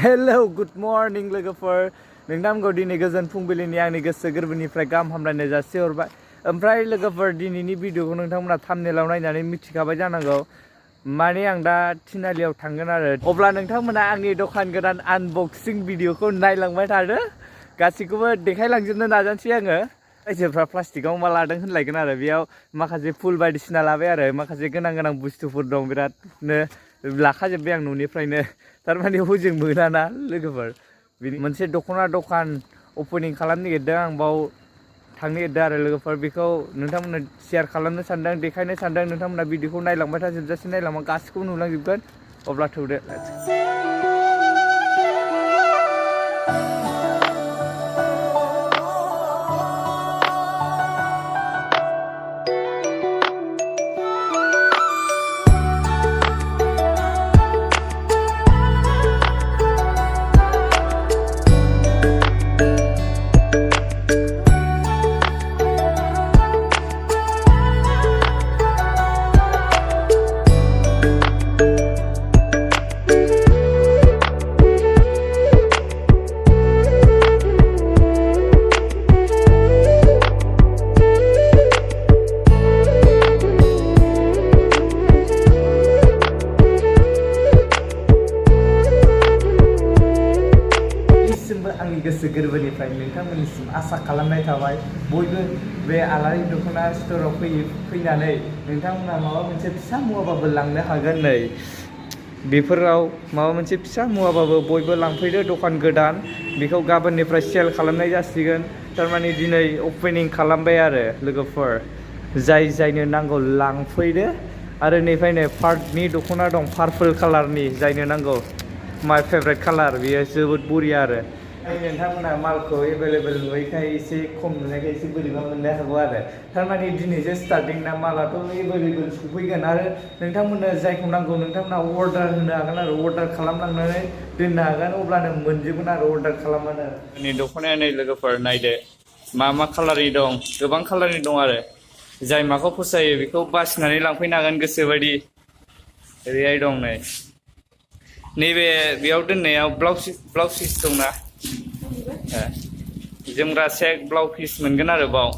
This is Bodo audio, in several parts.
हेलो गुड मर्निं लोगोफोर नोंथांमोनखौ दिनै गोजोन फुंबिलिनि आंनि गोसो गोरबोनिफ्राय गाहाम हामलायनाय जासिहरबाय ओमफ्राय लोगोफोर दिनैनि भिडिअखौ नोंथांमोना थाम्बनेलाव नायनानै मिथिखाबाय जानांगौ माने आं दा थिनालियाव थांगोन आरो अब्ला नोंथांमोना आंनि दखान गोदान आनबक्सिं भिडिअखौ नायलांबाय थादो गासैखौबो देखायलांजोबनो नाजानोसै आङो आइजोफ्रा प्लास्टिकआव मा लादों होनलायगोन आरो बेयाव माखासे फुल बायदिसिना लाबाय आरो माखासे गोनां गोनां बुस्थुफोर दं बिरादनो लाखाजोब्बाय आं न'निफ्रायनो थारमाने हजों मोनाना लोगोफोर बिनि मोनसे दख'ना दखान अपेनिं खालामनो नागिरदों आं बाव थांनो नागिरदों आरो लोगोफोर बेखौ नोंथांमोननो शेयार खालामनो सानदों देखायनो सानदों नोंथांमोना भिडिअखौ नायलांबाय था जोबजासे नायलांबा गासिखौबो नुलांजोबगोन अब्ला थौदो गोसो गोरबोनिफ्राय नोंथांमोननिसिम आसा खालामनाय थाबाय बयबो बे आलारि दख'ना स्ट'राव फैनानै नोंथांमोना माबा मोनसे फिसा मुवाबाबो लांनो हागोन नै बेफोराव माबा मोनसे फिसा मुवाबाबो बयबो लांफैदो दखान गोदान बेखौ गाबोननिफ्राय सेल खालामनाय जासिगोन थारमाने दिनै अपेनिं खालामबाय आरो लोगोफोर जाय जायनो नांगौ लांफैदो आरो नैफ्रायनो पार्टनि दख'ना दं पार्पल कालारनि जायनो नांगौ माय फेभरेट कालार बेयो जोबोद बरिया आरो नोंथांमोना मालखौ एभेलेबल नुयैखाय एसे खम नुनायखाय एसे बोरैबा मोननो हागौ आरो थारमाने दिनैसो स्टार्टिं ना मालाथ' एभेलेबल सफैगोन आरो नोंथांमोननो जायखौ नांगौ नोंथांमोना अर्डार होनो हागोन आरो अर्डार खालामलांनानै दोननो हागोन अब्लानो मोनजोबगोन आरो अर्डार खालामबानो नै दख'नाया नै लोगोफोर नायदो मा कालारनि दं गोबां कालारनि दं आरो जाय माखौ फसायो बेखौ बासिनानै लांफैनो हागोन गोसोबायदि ओरैहाय दं नै नैबे बेयाव दोननायाव ब्लाउस पिस दंना जोमग्रा सेक ब्लाउस पिस मोनगोन आरो बाव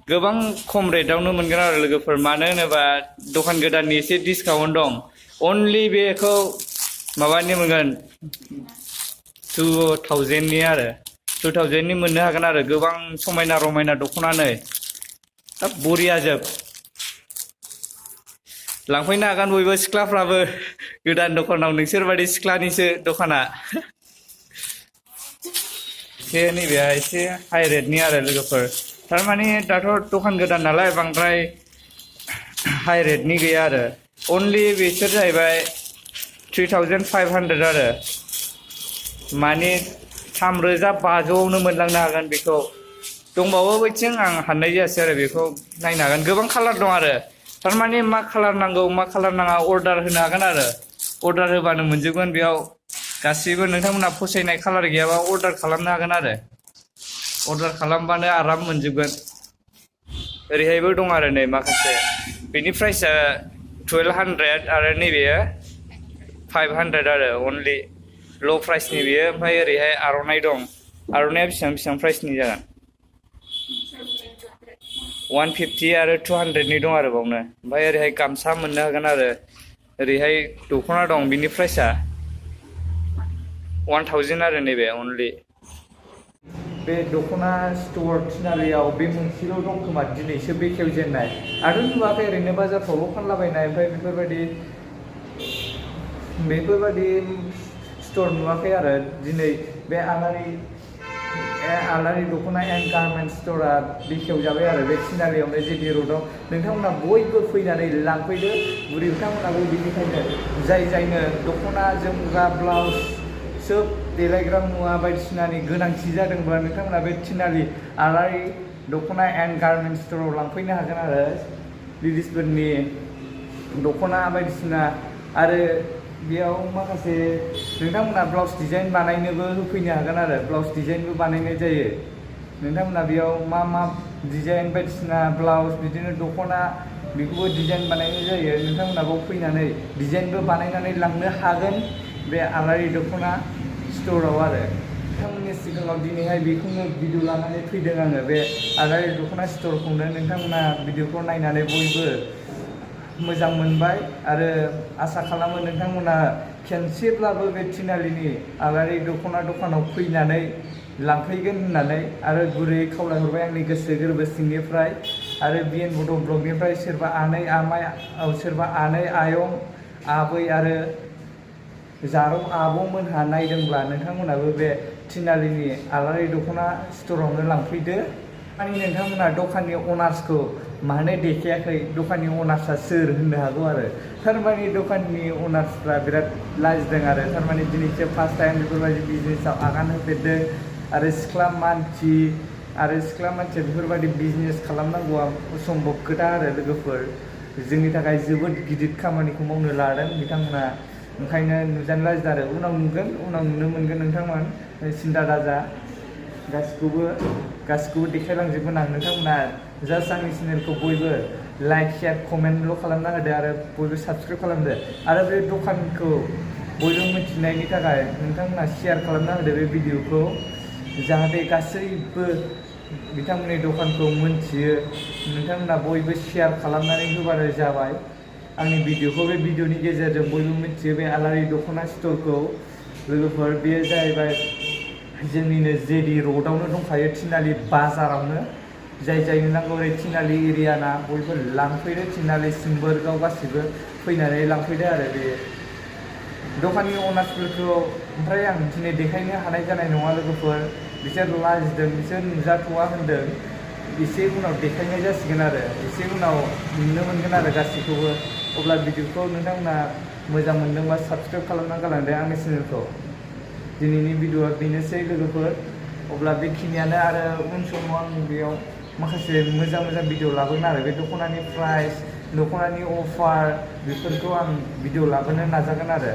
गोबां खम रेटआवनो मोनगोन आरो लोगोफोर मानो होनोबा दखान गोदाननि एसे डिसकाउन्ट दं अनलि बेखौ माबानि मोनगोन 2000नि आरो 2000नि मोननो हागोन आरो गोबां समायना रमायना दख'ना नै बरिया जोब लांफैनो हागोन बयबो सिख्लाफ्राबो गोदान दखानाव नोंसोर बायदि सिख्लानिसो दखाना एसे नैबेया एसे हाइ रेटनि आरो लोगोफोर थारमाने दाथ' दखान गोदान नालाय बांद्राय हाइ रेटनि गैया आरो अनलि बिसोर जाहैबाय 3500 आरो माने 3500आवनो मोनलांनो हागोन बेखौ दंबावो बैथिं आं हाननाय जायासै आरो बेखौ नायनो हागोन गोबां कालार दं आरो थारमाने मा कालार नांगौ मा कालार नाङा अर्डार होनो हागोन आरो अर्डार होबानो मोनजोबगोन बेयाव गासिबो नोंथांमोना फसायनाय कालार गैयाबा अर्डार खालामनो हागोन आरो अर्डार खालामबानो आराम मोनजोबगोन ओरैहायबो दं आरो नै माखासे बेनि प्राइसआ 1200 आरो नैबेयो 500 आरो अनलि ल' प्राइसनि बेयो ओमफ्राय ओरैहाय आर'नाइ दं आर'नाइया बेसेबां प्राइसनि जागोन 150 आरो 200नि दं आरो बावनो ओमफ्राय ओरैहाय गामसा मोननो हागोन आरो ओरैहाय दख'ना दं बिनि प्राइसआ 1000 आरो नैबे अनलि बे दख'ना स्ट'र थिनालियाव बे मोनसेल' दं खोमा दिनैसो बेखेवजेननाय आरो नुवाखै ओरैनो बाजारफ्रावल' फानलाबायनाय ओमफ्राय बेफोरबायदि स्ट'र नुवाखै आरो दिनै बे आलारि दख'ना एन्ड गारमेन्ट स्ट'रा बेखेवजाबाय आरो बे थिनालियावनो जेडि र'डआव नोंथांमोना बयबो फैनानै लांफैदो बुरि बिथांमोनाबो बेनिखायनो जाय जायनो दख'ना जोमग्रा ब्लाउस सोब देलायग्रा मुवा बायदिसिनानि गोनांथि जादोंब्ला नोंथांमोना बे थिनालि आलारि दख'ना एन्ड गारमेन्ट स्ट'राव लांफैनो हागोन आरो लेडिसफोरनि दख'ना बायदिसिना आरो बेयाव माखासे नोंथांमोना ब्लाउस डिजाइन बानायनोबो होफैनो हागोन आरो ब्लाउस डिजाइनबो बानायनाय जायो नोंथांमोना बेयाव मा डिजाइन बायदिसिना ब्लाउस बिदिनो दख'ना बेखौबो डिजाइन बानायनाय जायो नोंथांमोना बाव फैनानै डिजाइनबो बानायनानै लांनो हागोन बे आलारि दख'ना स्ट'राव आरो नोंथांमोननि सिगाङाव दिनैहाय बेखौनो भिडिअ लानानै फैदों आङो बे आलारि दख'ना स्ट'रखौनो नोंथांमोना भिडिअखौ नायनानै बयबो मोजां मोनबाय आरो आसा खालामो नोंथांमोना खेनसेब्लाबो बे थिनालिनि आलारि दख'ना दखानाव फैनानै लांफैगोन होननानै आरो गुरैयै खावलायहरबाय आंनि गोसो गोरबो सिंनिफ्राय आरो बिएन बड' ब्लगनिफ्राय सोरबा आनै आमाय सोरबा आनै आयं आबै आरो जारौ आब'मोनहा नायदोंब्ला नोंथांमोनाबो बे थिनालिनि आलारि दख'ना स्ट'रावनो लांफैदो माने नोंथांमोना दखाननि अनार्सखौ मानो देखायाखै दखाननि अनार्सआ सोर होननो हागौ आरो थारमाने दखाननि अनार्सफ्रा बिराद लाजिदों आरो थारमाने दिनैसो फार्स्ट टाइम बेफोरबायदि बिजनेसाव आगान होफेरदों आरो सिख्ला मानसिया बेफोरबायदि बिजनेस खालामनांगौआ असम्भब खोथा आरो लोगोफोर जोंनि थाखाय जोबोद गिदिर खामानिखौ मावनो लादों बिथांमोना ओंखायनो नुजानो लाजिदों आरो उनाव नुनो मोनगोन नोंथांमोन सिन्था दाजा गासिखौबो देखायलांजोबगोन आं नोंथांमोना जास्ट आंनि चेनेलखौ बयबो लाइक शेयार कमेन्टल' खालामना होदो आरो बयबो साबस्क्राइब खालामदो आरो बे दखानखौ बयबो मिथिनायनि थाखाय नोंथांमोना शेयार खालामना होदो बे भिडिअखौ जाहाथे गासैबो बिथांमोननि दखानखौ मोनथियो नोंथांमोना बयबो शेयार खालामनानै होबानो जाबाय आंनि भिडिअखौ बे भिडिअनि गेजेरजों बयबो मिथियो बे आलारि दख'ना स्ट'रखौ लोगोफोर बेयो जाहैबाय जोंनिनो जेडि र'डआवनो दंखायो थिनालि बाजारावनो जायनो नांगौ ओरै थिनालि एरियाना बयबो लांफैदो थिनालि सिम्बोरगाव गासिबो फैनानै लांफैदो आरो बे दखाननि अनार्सफोरखौ ओमफ्राय आं दिनै देखायनो हानाय जानाय नङा लोगोफोर बिसोर लाजिदों बिसोर नुजाथ'वा होनदों एसे उनाव देखायनाय जासिगोन आरो एसे उनाव नुनो मोनगोन आरो गासैखौबो अब्ला भिडिअखौ नोंथांमोना मोजां मोनदोंबा साबस्क्राइब खालामना गालांदो आंनि चेनेलखौ दिनैनि भिडिअआ बेनोसै लोगोफोर अब्ला बेखिनियानो आरो उन समाव आं बेयाव माखासे मोजां भिडिअ लाबोगोन आरो बे दख'नानि प्राइस दख'नानि अफार बेफोरखौ आं भिडिअ लाबोनो नाजागोन आरो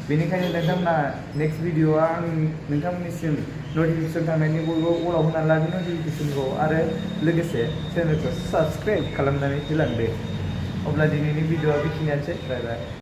बेनिखायनो नोंथांमोना नेक्स्ट भिडिअआ आं नोंथांमोननिसिम नटिफिकेसन थांनायनि बयबो अलाव होनानै लादो नटिफिकेसनखौ आरो लोगोसे चेनेलखौ साबस्क्राइब खालामनानै होलांदो अब्ला दिनैनि भिडिअआ बेखिनियानोसै बाय बाय